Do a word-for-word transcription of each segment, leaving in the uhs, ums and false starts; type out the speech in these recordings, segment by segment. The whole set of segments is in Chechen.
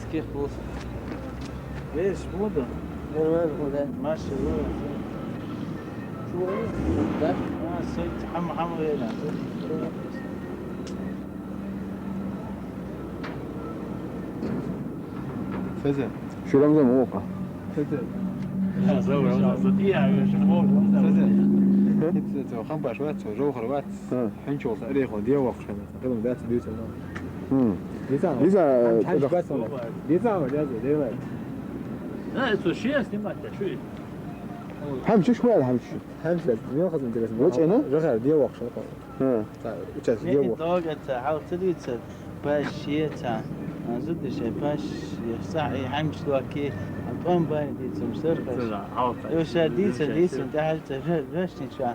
Ских плюс. Видишь, буду. Нормально, куда? Маши, да? А, сойти, хама, хама, верно. Сойти. Сойти. Шо Рамзан воккха? Сойти. Сойти. Хам баш вац, жохар вац. Хьанчолса арехо девах шана. Хилум дац бицу. Хм. Диза. Диза. Диза, диза, диза. Да, это шея снимать, а что? Хьамчиш ваьл, хьамчиш. Хьамчиш, мне хазан интересно. Вот она? Жахар, где вахша? Ха. Та, сейчас, где Не, вах? Долго это, а вот это, паш, это. А зудыш, паш, я са, и хьамчиш лаки, а потом бай, дицам, сэр, паш. Юша, дица, дица, да, это, рашни, что?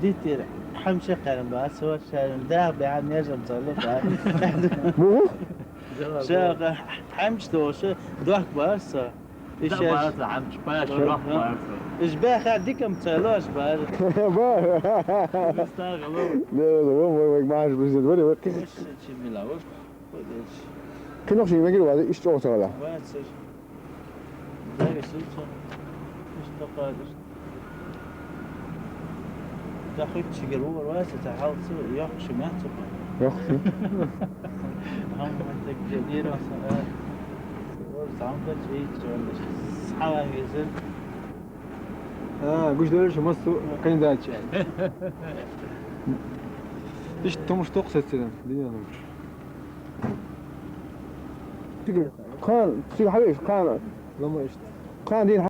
Дитир, хьамча каран ба, сор шаран, да, бе, хьам нежам цалу ба. Бу? Ша, хьамч доша, дох барса. Ишаш. Хьамч паш, дох барса. Иш бе ха дикам цалу аш бар. Бар. Стагало. Не, не, вон, вон, вон, маш, бизин, вон, вон. Чимила, вон. Кино ши мегир вади, иш чо цала. Вац. Дагы сылцо. Иш тока, иш. Дахык чигер угар вац, та халцу, яхшы мацу. Яхшы. Хамма так же дираса. Ор самка чей чон. Сава гезер. А, гуш дөрүш массу кандидатча. Иш тумуш токсетсен, динянымыш. Тиги, кан, тиги хавиш, кан. Лама ишт. Кан дин